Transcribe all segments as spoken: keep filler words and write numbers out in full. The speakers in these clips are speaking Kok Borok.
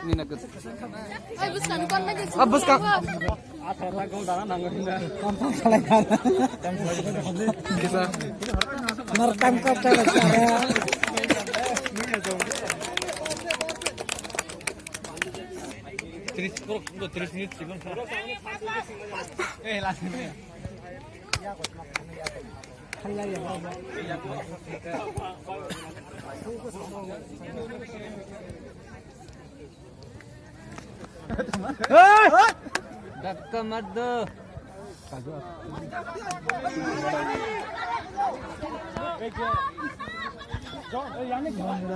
Ni na kus. Ai, bwskang kon na kus. Ah, bwskang. Kisa. Tris, tris minit, tris minit. Eh, last minute. Dhakka mat do.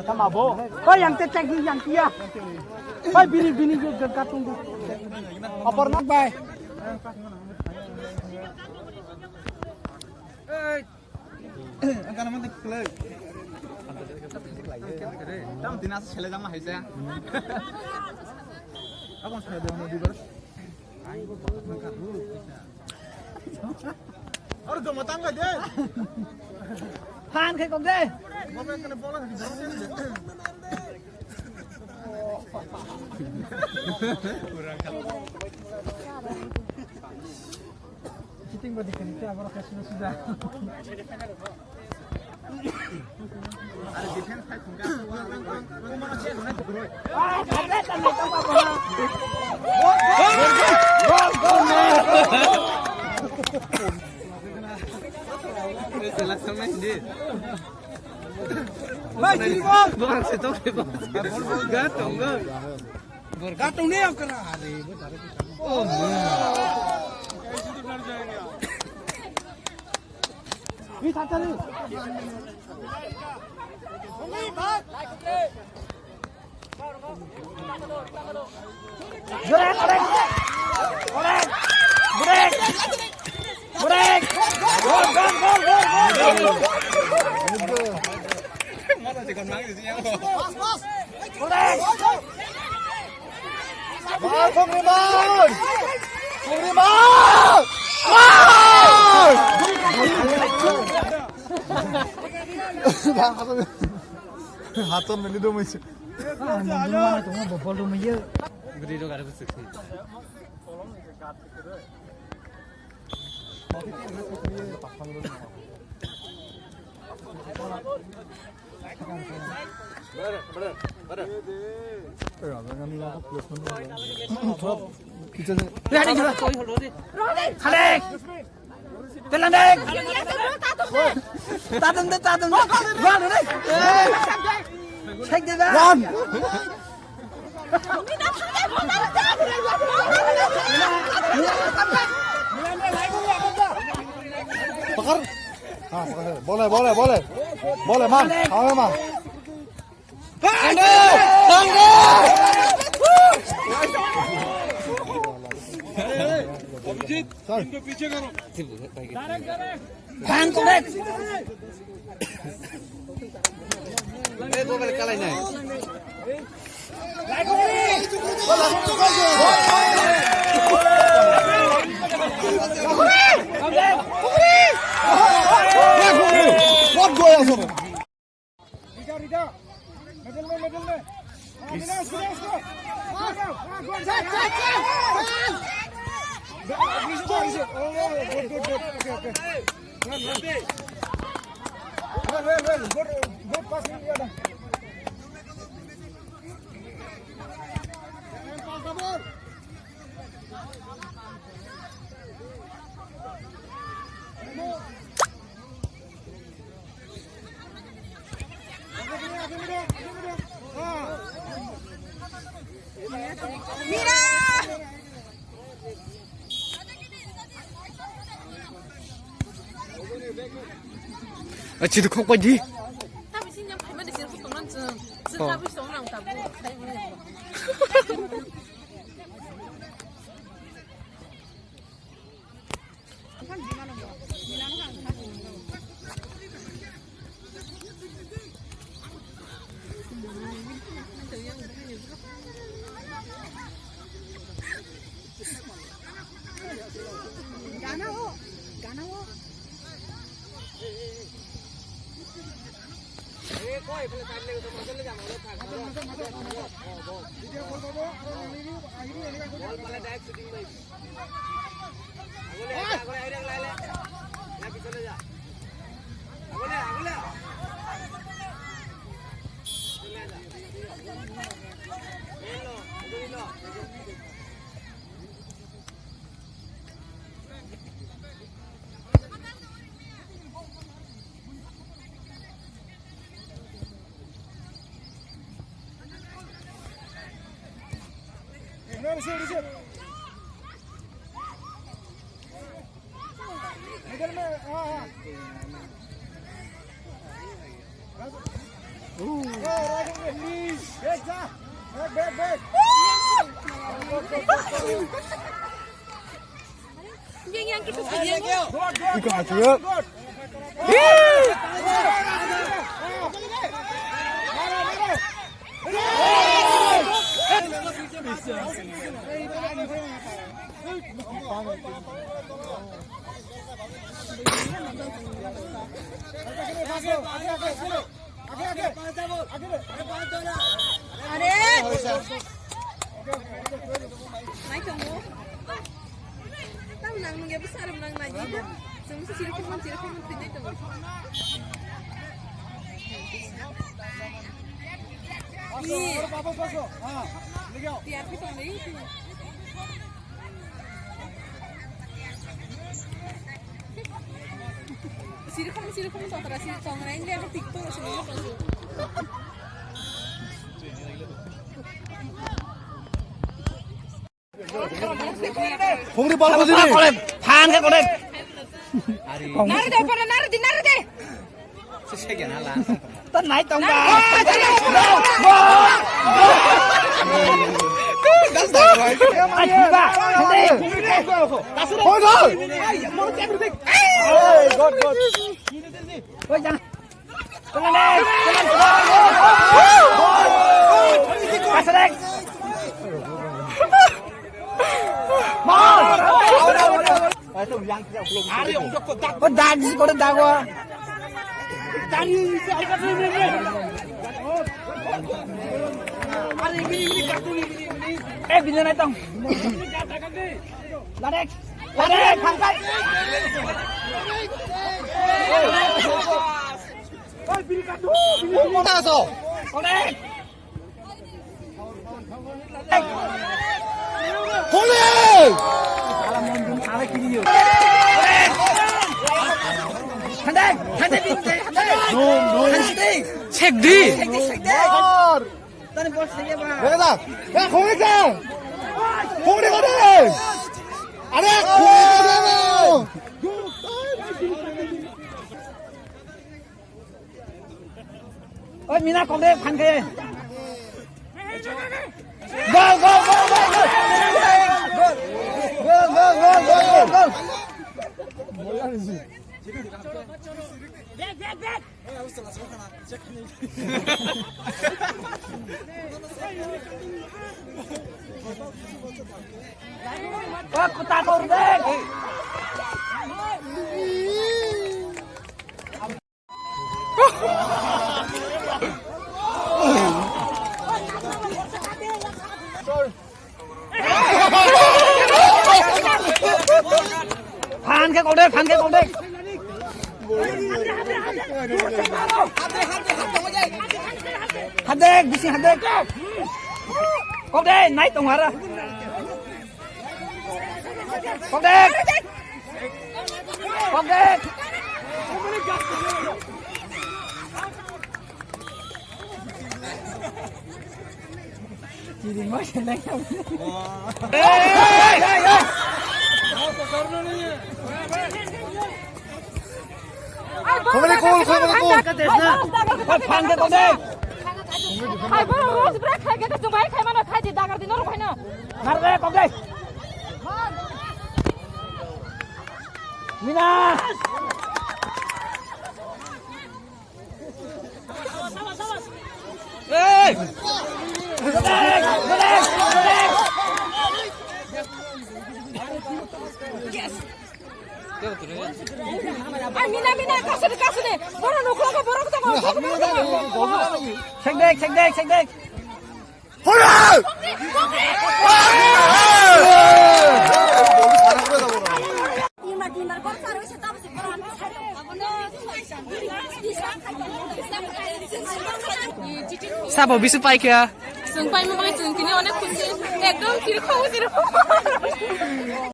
Tama bo. Oi, yang te tagi, yang kia. Oi, bini, bini, yo, gagga tunggu. Opor nak, bai. Ang kana manteng kwlwi. Tam tina se sele jama haisa. Abang sele jama di bar. Aru jama tangga de. Phan khai kok de. Mama kana bola di bar. Cheating body kani te aboro kaisa suda. Gatong ne okra. Oh, man. Bal, Pungriman! Pungriman! Bal! Haton mili do muisi. Ah, nang dulu mana tu, bobol dulu ya. Gede do, gede besar sih. Khalek! Telan dek! Tatum de, tatum de! Run, run, run! Shake de, run! पकड़। हाँ, पकड़। बोले, बोले, बोले। बोले, मार। हाँ, मार। Rida, Rida. Middle में, middle में. हाँ, Rida, उसको, उसको. हाँ, हाँ, हाँ, good, good, good, good. Oh, good, good, good. Okay, okay. Well, well. Well, well, well. Good, good passing, Rida. Pass the ball. Achi tu khok paji. Ball pala direct shooting bhai. Agole, agole, agole, agole. Ya, pichone ja. Agole, agole. Pichone ja. Elo, elo, elo. Iko achuyo. Are! Nai tongo. Tamo nang nung ya besar nang nai di. Sung si sirikung man sirikung man pinai tongo. Iya. Tiap itu nih. Sirikong, sirikong, tongra, sirikong, tongra, ini aku TikTok, sini. Phungri bol ko dini. Phan ke kore. Nari de, pala nari de, nari de. Ta nai tong ba. Hoi gol. Hey, good, good. Hoi jana. Tenang deh, tenang. Kasih deh. Bol. Oh, dag sih, kau dag gua. Eh, bini naik tong. Ladek, ladek, pangkai. Taso. Ladek. Hole! Hande, hande, hande. Sek di. Sek di, sek di. Tani bol sek di ba. Lega da. Ya, khong ekta. Khong ekta. Are, khong ekta. Oi, Mina, kok de, phan khe. Go, go, go, go, go. Go, go, go, go, go, go. Back, back, back. Oi, kuta kor de. Phan khe kok de, phan khe kok de. Hadek, bisi hadek. Kok de, nai tong hara. Kok de. Kok de. Kiring ma khe nai. Hey, hey, hey, hey. Khobole kol, khobole kol. Phan de kok de. Hai, boro rose bra khai ke, jumbai khai mano, khai di dagar di norok khai no. Mar de kok de. Mina. Hey! Yes. Ai, mina, mina, kasuni, kasuni. Borok nuklo ko, borok tamo, borok tamo. Sek dek, sek dek, sek dek. Sabo bisu paikha. Chwng paima bagwi chwng tini onek khusi. Ekdom chirikhok chirikhok.